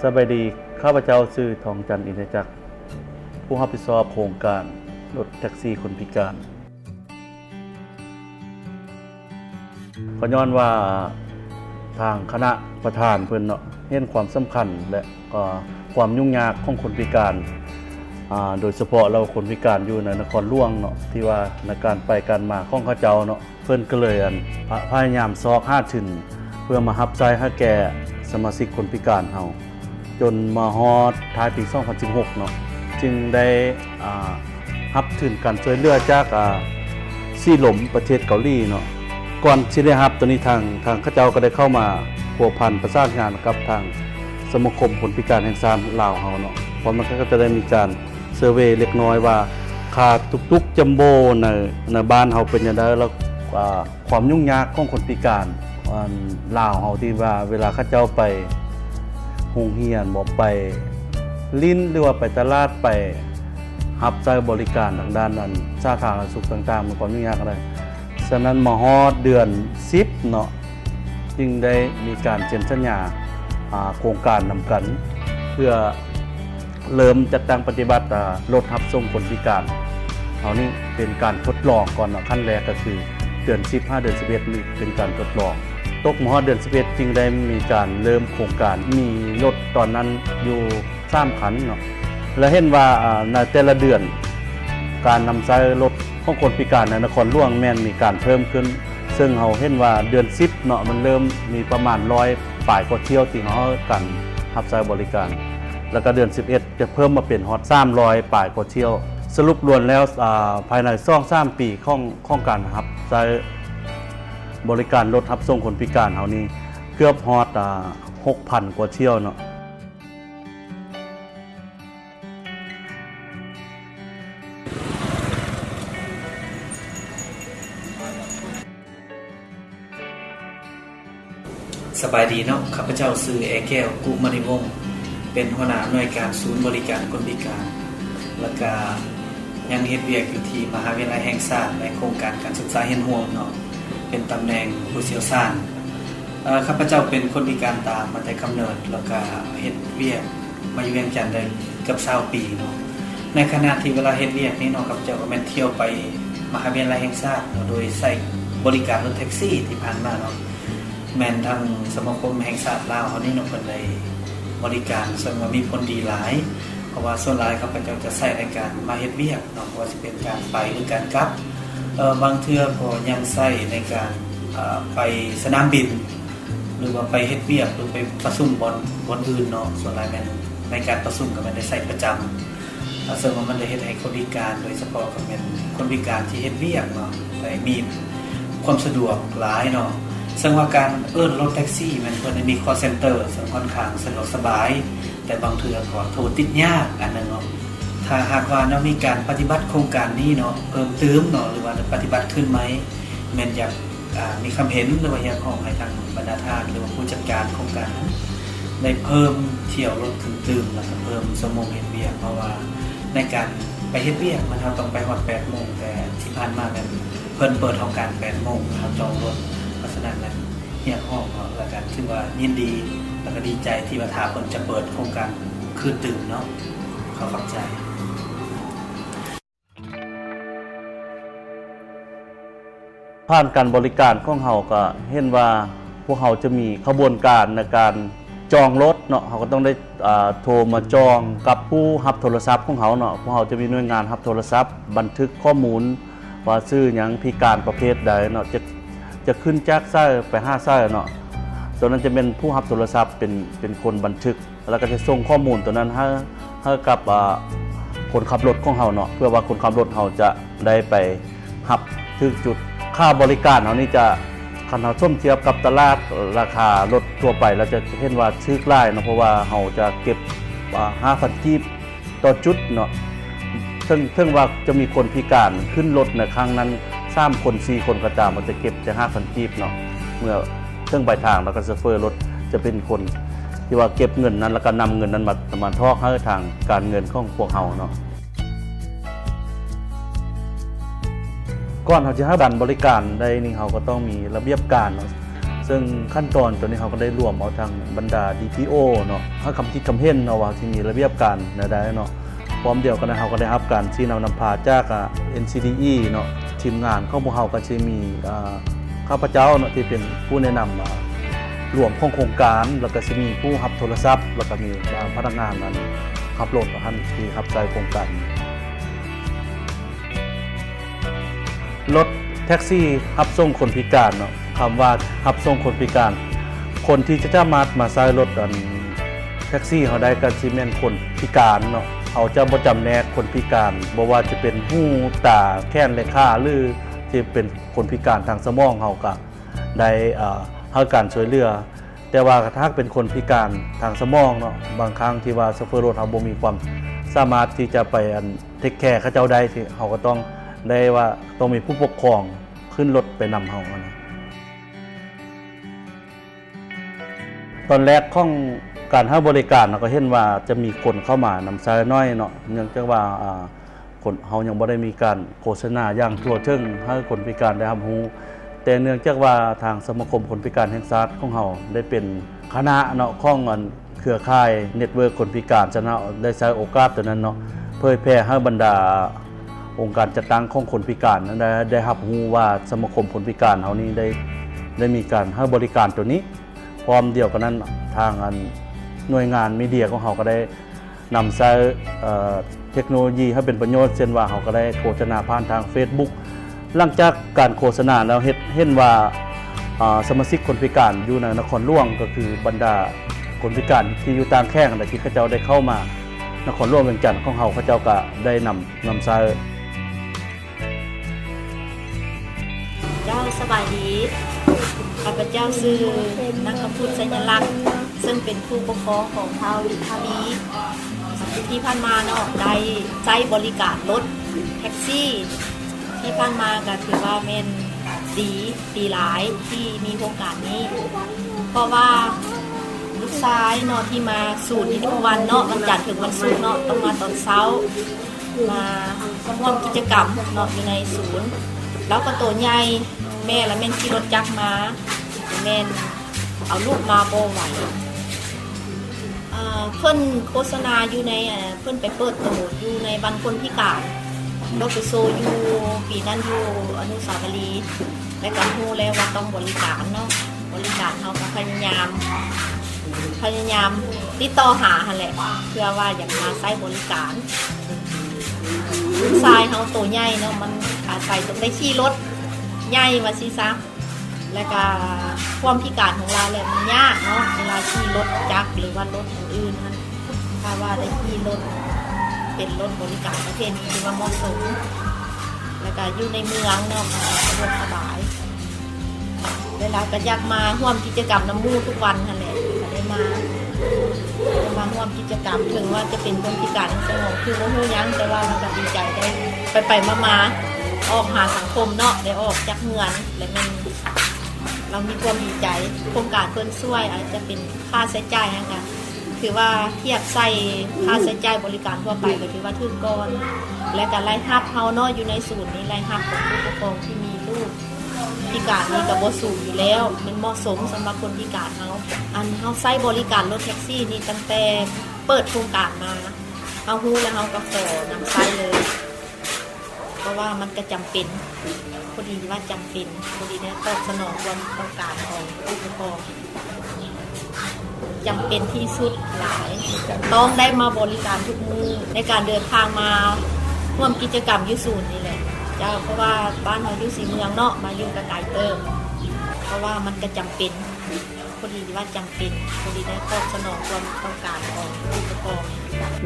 ສະບາຍດີ, ຂ້າພະເຈົ້າຊື່ ທອງຈັນ ອິນທະຈັກ, ຜູ້ຮັບຜິດຊອບໂຄງການລົດແທັກຊີຄົນພິການ. ກໍຍ້ອນວ່າທາງຄະນະປະທານເພິ່ນເນາະ ເຫັນຄວາມສຳຄັນ ແລະ ກໍຄວາມຫຍຸ້ງຍາກຂອງຄົນພິການ, ອາ, ໂດຍສະເພາະແລ້ວຄົນພິການຢູ່ໃນນະຄອນຫຼວງເນາະ ທີ່ວ່າໃນການໄປການມາຂອງເຂົາເຈົ້າເນາະ ເພິ່ນກໍເລີຍ ອັນ ພະ ພະຍາຍາມຊອກຫາທຶນ ເພື່ອມາຮັບໃຊ້ໃຫ້ແກ່ສະມາຊິກຄົນພິການເຮົາ ຈົນມາຮອດທ້າຍປີສອງພັນສິບຫົກເນາະ ຈຶ່ງໄດ້ ອາ ຮັບທຶນການຊ່ວຍເຫຼືອຈາກ ອາ ສີລົມ ປະເທດເກົາຫຼີເນາະ. ກ່ອນຊິໄດ້ຮັບໂຕນີ້ ທາງ ທາງເຂົາເຈົ້າກໍໄດ້ເຂົ້າມາພົວພັນປະສານງານກັບທາງສະມາຄົມຄົນພິການແຫ່ງຊາດລາວເຮົາເນາະ ເພາະມັນກໍຈະໄດ້ມີການ ເຊີເວເລັກນ້ອຍວ່າ ຄ່າຕຸກໆ ຈຳໂບ້ໃນ ໃນບ້ານເຮົາເປັນຈັ່ງໃດ ແລ້ວ ອາ ຄວາມຫຍຸ້ງຍາກຂອງຄົນພິການ ອັນ ລາວເຮົາ ທີ່ວ່າເວລາເຂົາເຈົ້າໄປໂຮງຮຽນບໍ ໄປຫຼິ້ນ ຫຼືວ່າໄປຕະຫຼາດ ໄປຮັບໃຊ້ບໍລິການທາງດ້ານ ອັນ ສາທາລະນະສຸກຕ່າງໆ ມີຄວາມຫຍຸ້ງຍາກໃດ. ສະນັ້ນມາຮອດເດືອນສິບເນາະ ຈຶ່ງໄດ້ມີການເຊັນສັນຍາ ອາ ໂຄງການນຳກັນ ເພື່ອເລີ່ມຈັດຕັ້ງປະຕິບັດ ອາ ລົດຮັບສົ່ງຄົນພິການເຮົານີ້ ເປັນການທົດລອງກ່ອນເນາະ. ຂັ້ນແລກກໍຄືເດືອນສິບຫາເດືອນສິບເອັດນີ້ເປັນການທົດລອງ. ຕົກມາຮອດເດືອນສິບເອັດ ຈຶ່ງໄດ້ມີການເລີ່ມໂຄງການ. ມີລົດຕອນນັ້ນຢູ່ ສາມຄັນເນາະ ແລະ ເຫັນວ່າ ອາ ໃນແຕ່ລະເດືອນ ການນຳໃຊ້ລົດຂອງຄົນພິການໃນນະຄອນຫຼວງແມ່ນມີການເພີ່ມຂຶ້ນ ເຊິ່ງເຮົາເຫັນວ່າເດືອນສິບເນາະ ມັນເລີ່ມມີປະມານຮ້ອຍປາຍກວ່າຖ້ຽວທີ່ເຮົາໃຫ້ການຮັບໃຊ້ບໍລິການ ແລ້ວກໍເດືອນສິບເອັດ ຈະເພີ່ມມາເປັນຮອດສາມຮ້ອຍປາຍກວ່າຖ້ຽວ. ສະຫຼຸບລວມແລ້ວ ອາ ພາຍໃນສອງສາມປີຂອງ ຂອງການຮັບໃຊ້ບໍລິການລົດຮັບສົ່ງຄົນພິການເຮົານີ້ ເກືອບຮອດ ອາ ຫົກພັນກວ່າຖ້ຽວເນາະ. ສະບາຍດີເນາະ, ຂ້າພະເຈົ້າຊື່ ແອແກ້ວ ກຸມານີວົງ, ເປັນຫົວໜ້າໜ່ວຍການສູນບໍລິການຄົນພິການ ແລ້ວກະຍັງເຮັດວຽກຢູ່ທີ່ມະຫາວິທະຍາໄລແຫ່ງຊາດ ໃນໂຄງການການສຶກສາຮຽນຮູ້ເນາະ, ເປັນຕຳແໜ່ງຜູ້ຊ່ຽວຊານ. ເອີ ຂ້າພະເຈົ້າເປັນຄົນພິການຕາມາແຕ່ກຳເນີດ ແລ້ວກະເຮັດວຽກ ມາຢູ່ວຽງຈັນໄດ້ເກືອບຊາວປີເນາະ. ໃນຂະນະທີ່ເວລາເຮັດວຽກນີ້ເນາະ, ຂ້າພະເຈົ້າກໍແມ່ນທ່ຽວໄປມະຫາວິທະຍາໄລແຫ່ງຊາດເນາະ ໂດຍໃຊ້ບໍລິການລົດແທັກຊີທີ່ຜ່ານມາເນາະ. ແມ່ນທາງສະມາຄົມແຫ່ງຊາດລາວເຮົານີ້ເນາະ ເພິ່ນໄດ້ບໍລິການ ເຊິ່ງວ່າມີຜົນດີຫຼາຍ, ເພາະວ່າສ່ວນຫຼາຍຂ້າພະເຈົ້າຈະໃຊ້ໃນການມາເຮັດວຽກເນາະ, ບໍ່ວ່າຊິເປັນການໄປ ຫຼື ການກັບ. ເອີ ບາງເທື່ອກໍຍັງໃຊ້ໃນການ ເອີ ໄປສະໜາມບິນ ຫຼືວ່າໄປເຮັດວຽກ ຫຼືໄປປະຊຸມບ່ອນ ບ່ອນອື່ນເນາະ, ສ່ວນຫຼາຍແມ່ນໃນການປະຊຸມກໍແມ່ນໄດ້ໃຊ້ປະຈຳ. ອາ ເຊິ່ງວ່າມັນໄດ້ເຮັດໃຫ້ຄົນພິການ ໂດຍສະເພາະກໍແມ່ນຄົນພິການທີ່ເຮັດວຽກເນາະ ໄດ້ມີຄວາມສະດວກຫຼາຍເນາະ. ເຊິ່ງວ່າການເອີ້ນລົດແທັກຊີແມ່ນເພິ່ນໄດ້ມີຄໍເຊັນເຕີ ເຊິ່ງຂ້ອນຂ້າງສະດວກສະບາຍ, ແຕ່ບາງເທື່ອກໍໂທຕິດຍາກອັນໜຶ່ງເນາະ. ຖ້າຫາກວ່າເນາະ ມີການປະຕິບັດໂຄງການນີ້ເນາະ ເພີ່ມຕື່ມເນາະ ຫຼືວ່າໄດ້ປະຕິບັດຄືນໃໝ່ ແມ່ນຢາກ ອ່າ ມີຄຳເຫັນ ຫຼືວ່າຮຽກຮ້ອງໃຫ້ທາງບັນດາທ່ານ ຫຼືວ່າຜູ້ຈັດການໂຄງການນັ້ນ ໄດ້ເພີ່ມຖ້ຽວລົດຂຶ້ນຕື່ມ ແລ້ວກໍເພີ່ມຊົ່ວໂມງເຮັດວຽກ, ເພາະວ່າໃນການໄປເຮັດວຽກ ມັນ ເຮົາຕ້ອງໄປຮອດແປດໂມງ, ແຕ່ທີ່ຜ່ານມາແມ່ນເພິ່ນເປີດເຮົາການແປດໂມງ ເຮົາຈອງລົດ. ເພາະສະນັ້ນແມ່ນຮຽກຮ້ອງເນາະ ແລ້ວກໍຖືວ່າຍິນດີ ແລ້ວກໍດີໃຈທີ່ວ່າຖ້າເພິ່ນຈະເປີດໂຄງການຄືນຕື່ມເນາະ. ຂໍຂອບໃຈ. ຜ່ານການບໍລິການຂອງເຮົາກໍເຫັນວ່າ ພວກເຮົາຈະມີຂະບວນການໃນການຈອງລົດເນາະ, ເຮົາກໍຕ້ອງໄດ້ ອາ ໂທມາຈອງກັບຜູ້ຮັບໂທລະສັບຂອງເຮົາເນາະ. ພວກເຮົາຈະມີໜ່ວຍງານຮັບໂທລະສັບ ບັນທຶກຂໍ້ມູນວ່າຊື່ຫຍັງ, ພິການປະເພດໃດເນາະ, ຈະ ຈະຂຶ້ນຈາກໃສໄປຫາໃສເນາະ. ໂຕນັ້ນຈະແມ່ນຜູ້ຮັບໂທລະສັບເປັນ ເປັນຄົນບັນທຶກ ແລ້ວກໍຈະສົ່ງຂໍ້ມູນໂຕນັ້ນໃຫ້ ໃຫ້ກັບ ອາ ຄົນຂັບລົດຂອງເຮົາເນາະ, ເພື່ອວ່າຄົນຂັບລົດເຮົາຈະໄດ້ໄປຮັບຖືກຈຸດ. ຄ່າບໍລິການເຮົານີ້ຈະ ຄັນເຮົາສົມທຽບກັບຕະຫຼາດລາຄາລົດທົ່ວໄປແລ້ວ ຈະເຫັນວ່າຖືກຫຼາຍເນາະ, ເພາະວ່າເຮົາຈະເກັບ ອາ ຫ້າພັນກີບຕໍ່ຈຸດເນາະ. ເຖິງ ເຖິງວ່າຈະມີຄົນພິການຂຶ້ນລົດໃນຄັ້ງນັ້ນສາມຄົນ ສີ່ຄົນກໍຕາມ, ເຮົາຈະເກັບແຕ່ຫ້າພັນກີບເນາະ. ເມື່ອ ເຖິງປາຍທາງ ແລ້ວກໍໂຊເຟີລົດຈະເປັນຄົນທີ່ວ່າເກັບເງິນນັ້ນ ແລ້ວກໍນຳເງິນນັ້ນມາ ມາຖອກໃຫ້ທາງການເງິນຂອງພວກເຮົາເນາະ. ກ່ອນເຮົາຈະໃຫ້ການບໍລິການໄດ້ນີ້ ເຮົາກໍຕ້ອງມີລະບຽບການເນາະ. ເຊິ່ງຂັ້ນຕອນໂຕນີ້ເຮົາກໍໄດ້ລວມເອົາທັງບັນດາ ດີພີໂອ ເນາະ ໃຫ້ຄຳຄິດຄຳເຫັນເນາະ ວ່າເຮົາຊິມີລະບຽບການແນວໃດເນາະ. ພ້ອມດຽວກັນນັ້ນ ເຮົາກໍໄດ້ຮັບການຊີ້ນຳນຳພາຈາກ ອາ ເອັນຊີດີອີ ເນາະ. ທີມງານຂອງພວກເຮົາກໍຊິມີ ອາ ຂ້າພະເຈົ້າເນາະ ທີ່ເປັນຜູ້ແນະນຳ ອາ ລວມຂອງໂຄງການ ແລ້ວກໍຊິມີຜູ້ຮັບໂທລະສັບ ແລ້ວກໍມີ ອາ ພະນັກງານ ອັນ ຂັບລົດຫັ້ນທີ່ຮັບໃຊ້ໂຄງການ. ລົດແທັກຊີຮັບສົ່ງຄົນພິການເນາະ. ຄຳວ່າຮັບສົ່ງຄົນພິການ ຄົນທີ່ຈະສາມາດມາໃຊ້ລົດ ອັນ ແທັກຊີເຮົາໄດ້ກໍຊິແມ່ນຄົນພິການເນາະ. ເຮົາຈະບໍ່ຈຳແນກຄົນພິການ ບໍ່ວ່າຈະເປັນຫູ ຕາ ແຂນ ແລະ ຂາ ຫຼື ທີ່ເປັນຄົນພິການທາງສະໝອງ ເຮົາກໍໄດ້ ເອີ ໃຫ້ການຊ່ວຍເຫຼືອ. ແຕ່ວ່າຖ້າຫາກເປັນຄົນພິການທາງສະໝອງເນາະ ບາງຄັ້ງທີ່ວ່າໂຊເຟີລົດເຮົາບໍ່ມີຄວາມສາມາດທີ່ຈະໄປ ອັນ ເທກແຄເຂົາເຈົ້າໄດ້ ທີ່ເຮົາກໍຕ້ອງໄດ້ວ່າ ຕ້ອງມີຜູ້ປົກຄອງຂຶ້ນລົດໄປນຳເຮົາຫັ້ນນະ. ຕອນແລກຂອງການໃຫ້ບໍລິການເນາະ ກໍເຫັນວ່າຈະມີຄົນເຂົ້າມານຳໃຊ້ໜ້ອຍເນາະ ເນື່ອງຈາກວ່າ ອາ ຄົນ ເຮົາຍັງບໍ່ໄດ້ມີການໂຄສະນາຢ່າງທົ່ວເຖິງໃຫ້ຄົນພິການໄດ້ຮັບຮູ້. ແຕ່ເນື່ອງຈາກວ່າທາງສະມາຄົມຄົນພິການແຫ່ງຊາດຂອງເຮົາໄດ້ເປັນຄະນະເນາະ ຂອງ ອັນ ເຄືອຂ່າຍເນັດເວີກຄົນພິການ ສະນັ້ນເຮົາໄດ້ໃຊ້ໂອກາດໂຕນັ້ນເນາະ ເຜີຍແຜ່ໃຫ້ບັນດາອົງການຈັດຕັ້ງຂອງຄົນພິການນັ້ນໄດ້ ໄດ້ຮັບຮູ້ວ່າສະມາຄົມຄົນພິການເຮົານີ້ໄດ້ ໄດ້ມີການໃຫ້ບໍລິການໂຕນີ້. ພ້ອມດຽວກັນນັ້ນ ທາງ ອັນ ໜ່ວຍງານມີເດຍຂອງເຮົາກໍໄດ້ ນຳໃຊ້ ເອີ ເທັກໂນໂລຢີໃຫ້ເປັນປະໂຫຍດ ເຊັ່ນວ່າເຮົາກໍໄດ້ໂຄສະນາຜ່ານທາງເຟສບຸກ. ຫຼັງຈາກການໂຄສະນາແລ້ວ ເຮັດ ເຫັນວ່າ ອາ ສະມາຊິກຄົນພິການຢູ່ໃນນະຄອນຫຼວງ ກໍຄືບັນດາຄົນພິການທີ່ຢູ່ຕ່າງແຂວງຫັ້ນແຫຼະ ທີ່ເຂົາເຈົ້າໄດ້ເຂົ້າມານະຄອນຫຼວງວຽງຈັນຂອງເຮົາ ເຂົາເຈົ້າກໍໄດ້ນຳ ນຳໃຊ້. ເຈົ້າ ສະບາຍດີ. ຂ້າພະເຈົ້າຊື່ ນັກຄະພຸດ ໄຊຍະລັກ ເຊິ່ງເປັນຜູ້ປົກຄອງຂອງທ້າວວິພາວີ. ທີ່ຜ່ານມາເນາະ ໄດ້ໃຊ້ບໍລິການລົດແທັກຊີ ທີ່ຜ່ານມາກໍຖືວ່າແມ່ນດີ ດີຫຼາຍທີ່ມີໂຄງການນີ້ ເພາະວ່າລູກຊາຍເນາະ ທີ່ມາສູນທຸກໆວັນເນາະ ວັນຈັນເຖິງວັນສຸກເນາະ ຕ້ອງມາຕອນເຊົ້າ ມາຮ່ວມກິດຈະກຳເນາະ ຢູ່ໃນສູນ. ລາວກໍໂຕໃຫຍ່ ແມ່ລະແມ່ນຂີ່ລົດຈັກມາ ແມ່ນເອົາລູກມາບໍ່ໄຫວ. ເອີ ເພິ່ນໂຄສະນາຢູ່ໃນ ເອີ ເພິ່ນໄປເປີດໂຕຢູ່ໃນວັນຄົນພິການ ກໍໄປໂຊຢູ່ປີນັ້ນຢູ່ອະນຸສາວະລີ ແລ້ວກໍຮູ້ແລ້ວວ່າຕ້ອງບໍລິການເນາະ ບໍລິການ ເຮົາກໍພະຍາຍາມ ພະຍາຍາມຕິດຕໍ່ຫາຫັ້ນແຫຼະ ເພື່ອວ່າຢາກມາໃຊ້ບໍລິການ. ລູກຊາຍເຮົາໂຕໃຫຍ່ເນາະ ມັນອາໄສຕ້ອງໄດ້ຂີ່ລົດໃຫຍ່ວ່າຊີ້ຊະ ແລ້ວກະຄວາມພິການຂອງລາວແຫຼະ ມັນຍາກເນາະ ເວລາຂີ່ລົດຈັກ ຫຼືວ່າລົດອັນອື່ນຫັ້ນ. ຖ້າວ່າໄດ້ຂີ່ລົດ ເປັນລົດບໍລິການປະເພດນີ້ ຖືວ່າເໝາະສົມ ແລ້ວກະຢູ່ໃນເມືອງເນາະ ມັນກະສະດວກສະບາຍ. ແລ້ວລາວກະຢາກມາຮ່ວມກິດຈະກຳນຳໝູ່ທຸກວັນຫັ້ນແຫຼະ ກະໄດ້ມາ ມາຮ່ວມກິດຈະກຳ. ເຖິງວ່າຈະເປັນຄົນພິການທາງສະໝອງ ຄືບໍ່ຮູ້ຫຍັງ ແຕ່ວ່າລາວກະດີໃຈໄດ້ໄປໆມາໆ ອອກຫາສັງຄົມເນາະ ໄດ້ອອກຈາກເຮືອນ ແລະແມ່ນ ລາວມີຄວາມດີໃຈ. ໂຄງການເພິ່ນຊ່ວຍ ອາດຈະເປັນຄ່າໃຊ້ຈ່າຍຫັ້ນກະ ຖືວ່າທຽບໃສ່ຄ່າໃຊ້ຈ່າຍບໍລິການທົ່ວໄປ ກໍຖືວ່າຖືກກ່ອນ ແລະກະລາຍຮັບເຮົາເນາະ ຢູ່ໃນສູນນີ້ ລາຍຮັບຂອງຜູ້ປົກຄອງທີ່ມີລູກພິການນີ້ກະບໍ່ສູງຢູ່ແລ້ວ ມັນເໝາະສົມສຳລັບຄົນພິການເຮົາ. ອັນເຮົາໃຊ້ບໍລິການລົດແທັກຊີນີ້ ຕັ້ງແຕ່ເປີດໂຄງການມາ ເຮົາຮູ້ແລ້ວເຮົາກະຂໍນຳໃຊ້ເລີຍ. ເພາະວ່າມັນກະຈຳເປັນ ພໍດີວ່າຈຳເປັນ ພໍດີໄດ້ຕອບສະໜອງຄວາມຕ້ອງການຂອງຜູ້ປົກຄອງ ຈຳເປັນທີ່ສຸດຫຼາຍ ຕ້ອງໄດ້ມາບໍລິການທຸກມື້ ໃນການເດີນທາງມາຮ່ວມກິດຈະກຳຢູ່ສູນນີ້ແຫຼະເຈົ້າ. ເພາະວ່າບ້ານເຮົາຢູ່ສີເມືອງເນາະ ມາຢູ່ກະໄກເຕີບ ເພາະວ່າມັນກະຈຳເປັນ ພໍດີວ່າຈຳເປັນ ພໍດີໄດ້ຕອບສະໜອງຄວາມຕ້ອງການຂອງຜູ້ປົກຄອງ.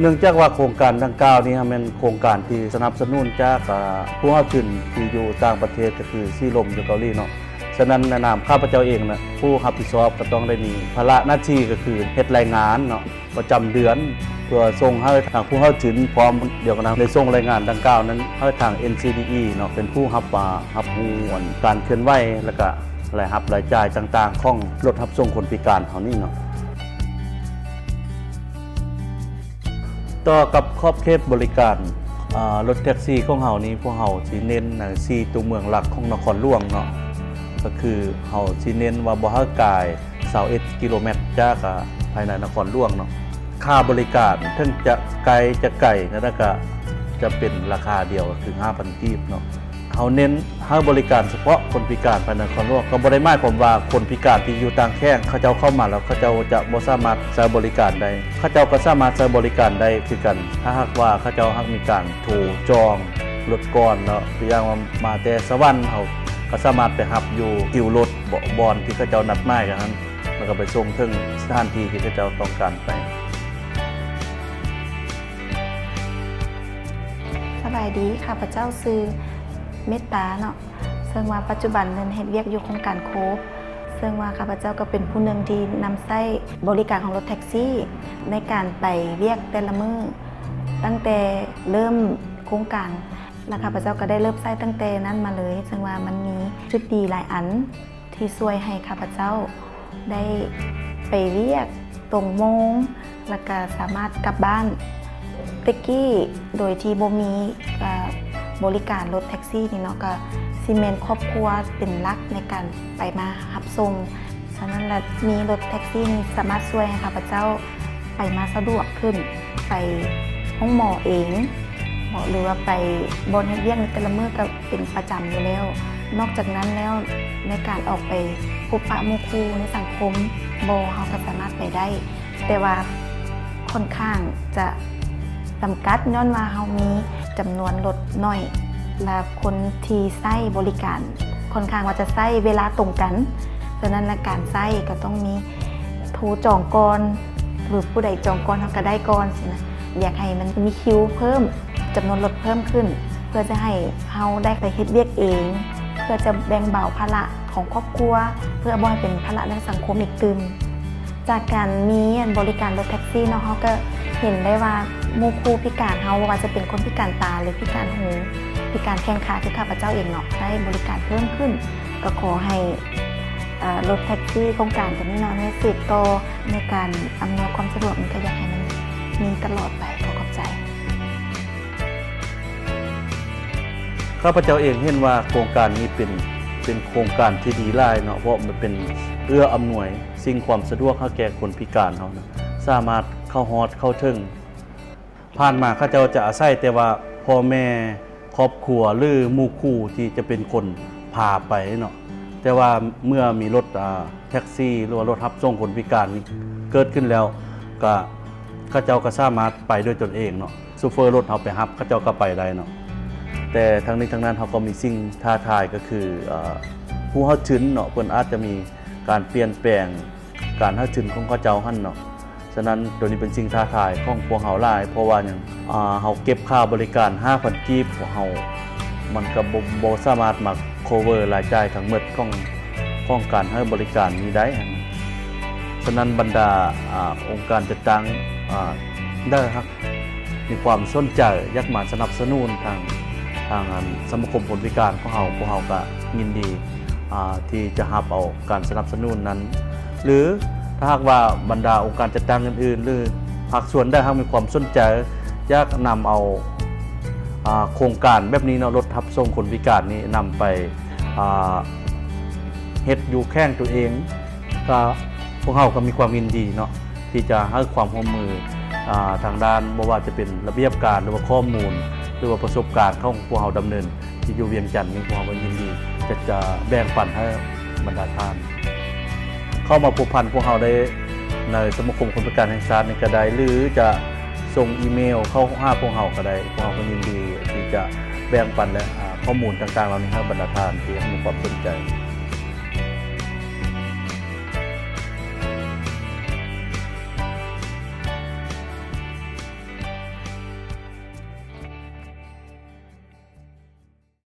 ເນື່ອງຈາກວ່າໂຄງການດັ່ງກ່າວນີ້ແມ່ນໂຄງການທີ່ສະໜັບສະໜູນຈາກ ອາ ຜູ້ຮັບທຶນທີ່ຢູ່ຕ່າງປະເທດ ກໍຄືສີລົມຢູ່ເກົາຫຼີເນາະ. ສະນັ້ນ ໃນນາມຂ້າພະເຈົ້າເອງນະ ຜູ້ຮັບຜິດຊອບກໍຕ້ອງໄດ້ມີພາລະໜ້າທີ່ ກໍຄືເຮັດລາຍງານເນາະ ປະຈຳເດືອນ ເພື່ອສົ່ງໃຫ້ທາງຜູ້ເຂົ້າທຶນ ພ້ອມດຽວກັນນະ ໄດ້ສົ່ງລາຍງານດັ່ງກ່າວນັ້ນໃຫ້ທາງ ເອັນຊີດີອີ ເນາະ ເປັນຜູ້ຮັບວ່າ ຮັບຮູ້ອັນການເຄື່ອນໄຫວ ແລ້ວກະລາຍຮັບລາຍຈ່າຍຕ່າງໆຂອງລົດຮັບສົ່ງຄົນພິການເຮົານີ້ເນາະ. ຕໍ່ກັບຂອບເຂດບໍລິການ ອາ ລົດແທັກຊີຂອງເຮົານີ້ ພວກເຮົາຊິເນັ້ນໃນສີ່ຕົວເມືອງຫຼັກຂອງນະຄອນຫຼວງເນາະ. ກໍຄືເຮົາຊິເນັ້ນວ່າບໍ່ໃຫ້ກາຍຊາວເອັດກິໂລແມັດຈາກ ອາ ພາຍໃນນະຄອນຫຼວງເນາະ. ຄ່າບໍລິການເຖິງຈະໄກ ຈະໄກນັ້ນນະ ກະຈະເປັນລາຄາດຽວ ກໍຄືຫ້າພັນກີບເນາະ. ເຮົາເນັ້ນໃຫ້ບໍລິການສະເພາະຄົນພິການພາຍໃນນະຄອນຫຼວງ ກໍບໍ່ໄດ້ໝາຍຄວາມວ່າຄົນພິການທີ່ຢູ່ຕ່າງແຂວງ ເຂົາເຈົ້າເຂົ້າມາແລ້ວ ເຂົາເຈົ້າຈະບໍ່ສາມາດໃຊ້ບໍລິການໄດ້. ເຂົາເຈົ້າກໍສາມາດໃຊ້ບໍລິການໄດ້ຄືກັນ ຖ້າຫາກວ່າເຂົາເຈົ້າຫາກມີການໂທຈອງລົດກ່ອນເນາະ. ຕົວຢ່າງວ່າມາແຕ່ສະຫວັນ ເຮົາກໍສາມາດໄປຮັບຢູ່ຄິວລົດ ບ່ອນທີ່ເຂົາເຈົ້ານັດໝາຍກັນຫັ້ນ ແລ້ວກໍໄປສົ່ງເຖິງສະຖານທີ່ທີ່ເຂົາເຈົ້າຕ້ອງການໄປ. ສະບາຍດີ, ຂ້າພະເຈົ້າຊື່ເມດຕາເນາະ, ເຊິ່ງວ່າປັດຈຸບັນແມ່ນເຮັດວຽກຢູ່ໂຄງການໂຄ, ເຊິ່ງວ່າຂ້າພະເຈົ້າກໍເປັນຜູ້ໜຶ່ງທີ່ນຳໃຊ້ບໍລິການຂອງລົດແທັກຊີໃນການໄປວຽກແຕ່ລະມື້ ຕັ້ງແຕ່ເລີ່ມໂຄງການ ແລະ ຂ້າພະເຈົ້າກໍໄດ້ເລີ່ມໃຊ້ຕັ້ງແຕ່ນັ້ນມາເລີຍ, ເຊິ່ງວ່າມັນມີຈຸດດີຫຼາຍອັນ ທີ່ຊ່ວຍໃຫ້ຂ້າພະເຈົ້າໄດ້ໄປວຽກຕົງໂມງ ແລ້ວກະສາມາດກັບບ້ານ. ແຕ່ກີ້ໂດຍທີ່ບໍ່ມີ ເອີ ບໍລິການລົດແທັກຊີນີ້ເນາະ ກະຊິແມ່ນຄອບຄົວເປັນຫຼັກໃນການໄປມາຮັບສົ່ງ. ສະນັ້ນລະ ມີລົດແທັກຊີນີ້ສາມາດຊ່ວຍໃຫ້ຂ້າພະເຈົ້າ ໄປມາສະດວກຂຶ້ນ, ໄປໂຮງໝໍເອງເນາະ ຫຼືວ່າໄປບ່ອນເຮັດວຽກໃນແຕ່ລະມື້ກໍເປັນປະຈຳຢູ່ແລ້ວ. ນອກຈາກນັ້ນແລ້ວ ໃນການອອກໄປພົບປະໝູ່ຄູ່ໃນສັງຄົມບໍ ເຮົາກໍສາມາດໄປໄດ້, ແຕ່ວ່າຂ້ອນຂ້າງຈະຈຳກັດ ຍ້ອນວ່າເຮົາມີຈຳນວນລົດໜ້ອຍ ແລະ ຄົນທີ່ໃຊ້ບໍລິການຂ້ອນຂ້າງວ່າຈະໃຊ້ເວລາຕົງກັນ. ສະນັ້ນລະ ການໃຊ້ກໍຕ້ອງມີ ໂທຈອງກ່ອນ ຫຼືຜູ້ໃດຈອງກ່ອນເຮົາກໍໄດ້ກ່ອນຊີ້ນະ. ຢາກໃຫ້ມັນມີຄິວເພີ່ມ ຈຳນວນລົດເພີ່ມຂຶ້ນ ເພື່ອຈະໃຫ້ເຮົາໄດ້ໄປເຮັດວຽກເອງ ເພື່ອຈະແບ່ງເບົາພາລະຂອງຄອບຄົວ ເພື່ອບໍ່ໃຫ້ເປັນພາລະໃນສັງຄົມອີກຕື່ມ. ຈາກການມີອັນບໍລິການລົດແທັກຊີເນາະ ເຮົາກໍເຫັນໄດ້ວ່າໝູ່ຄູ່ພິການເຮົາ ບໍ່ວ່າຈະເປັນຄົນພິການຕາ ຫຼືພິການຫູ ພິການແຂ້ງຂາ ຄືຂ້າພະເຈົ້າເອງເນາະ ໃຊ້ບໍລິການເພີ່ມຂຶ້ນ. ກໍຂໍໃຫ້ ເອີ ລົດແທັກຊີໂຄງການຕົວນີ້ເນາະ ໄດ້ສືບຕໍ່ໃນການອຳນວຍຄວາມສະດວກນີ້ ກໍຢາກໃຫ້ມັນມີຕະຫຼອດໄປ. ຂໍຂອບໃຈ. ຂ້າພະເຈົ້າເອງເຫັນວ່າໂຄງການນີ້ເປັນ ເປັນໂຄງການທີ່ດີຫຼາຍເນາະ ເພາະມັນເປັນເອື້ອອຳນວຍສິ່ງຄວາມສະດວກໃຫ້ແກ່ຄົນພິການເຮົານະ ສາມາດເຂົ້າຮອດເຂົ້າເຖິງ. ຜ່ານມາເຂົາເຈົ້າຈະອາໄສແຕ່ວ່າພໍ່ແມ່ ຄອບຄົວ ຫຼືໝູ່ຄູ່ທີ່ຈະເປັນຄົນພາໄປເນາະ, ແຕ່ວ່າເມື່ອມີລົດ ອາ ແທັກຊີ ຫຼືວ່າລົດຮັບສົ່ງຄົນພິການນີ້ເກີດຂຶ້ນແລ້ວ ກະເຂົາເຈົ້າກໍສາມາດໄປດ້ວຍຕົນເອງເນາະ, ໂຊເຟີລົດເຮົາໄປຮັບ ເຂົາເຈົ້າກໍໄປໄດ້ເນາະ. ແຕ່ທັງນີ້ທັງນັ້ນ ເຮົາກໍມີສິ່ງທ້າທາຍ ກໍຄື ອາ ຜູ້ເຂົ້າທຶນເນາະ ເພິ່ນອາດຈະມີການປ່ຽນແປງການເຂົ້າທຶນຂອງເຂົາເຈົ້າຫັ້ນເນາະ. ສະນັ້ນ ໂຕນີ້ເປັນສິ່ງທ້າທາຍຂອງພວກເຮົາຫຼາຍ ເພາະວ່າຫຍັງ ອາ ເຮົາເກັບຄ່າບໍລິການຫ້າພັນກີບ ພວກເຮົາ ມັນກໍບໍ່ ບໍ່ສາມາດມາ cover ລາຍຈ່າຍທັງໝົດຂອງ ຂອງການໃຫ້ບໍລິການນີ້ໄດ້. ສະນັ້ນ ບັນດາ ອາ ອົງການຈັດຕັ້ງ ອາ ໄດ້ຫາກມີຄວາມສົນໃຈ ຢາກມາສະໜັບສະໜູນທາງ ທາງ ອັນ ສະມາຄົມຄົນພິການຂອງເຮົາ ພວກເຮົາກໍຍິນດີ ອາ ທີ່ຈະຮັບເອົາການສະໜັບສະໜູນນັ້ນ ຫຼື ຖ້າຫາກວ່າບັນດາອົງການຈັດຕັ້ງອື່ນໆ ຫຼື ພາກສ່ວນໃດຫາກມີຄວາມສົນໃຈ ຢາກນຳເອົາ ອາ ໂຄງການແບບນີ້ເນາະ ລົດຮັບສົ່ງຄົນພິການນີ້ ນຳໄປ ອາ ເຮັດຢູ່ແຂວງຕົວເອງ ກໍພວກເຮົາກໍມີຄວາມຍິນດີເນາະ ທີ່ຈະໃຫ້ຄວາມຮ່ວມມື ອາ ທາງດ້ານ ບໍ່ວ່າຈະເປັນລະບຽບການ ຫຼືວ່າຂໍ້ມູນ ຫຼືວ່າປະສົບການຂອງພວກເຮົາດຳເນີນທີ່ຢູ່ວຽງຈັນນີ້ ພວກເຮົາກໍຍິນດີຈະ ຈະແບ່ງປັນໃຫ້ບັນດາທ່ານ ເຂົ້າມາພົວພັນພວກເຮົາໄດ້ໃນສະມາຄົມຄົນພິການແຫ່ງຊາດນີ້ກໍໄດ້ ຫຼືຈະສົ່ງອີເມວເຂົ້າຫາພວກເຮົາກໍໄດ້. ພວກເຮົາກໍຍິນດີທີ່ຈະແບ່ງປັນ ແລະ ອາ ຂໍ້ມູນຕ່າງໆເຫຼົ່ານີ້ໃຫ້ບັນດາທ່ານທີ່ມີຄວາມສົນໃຈ.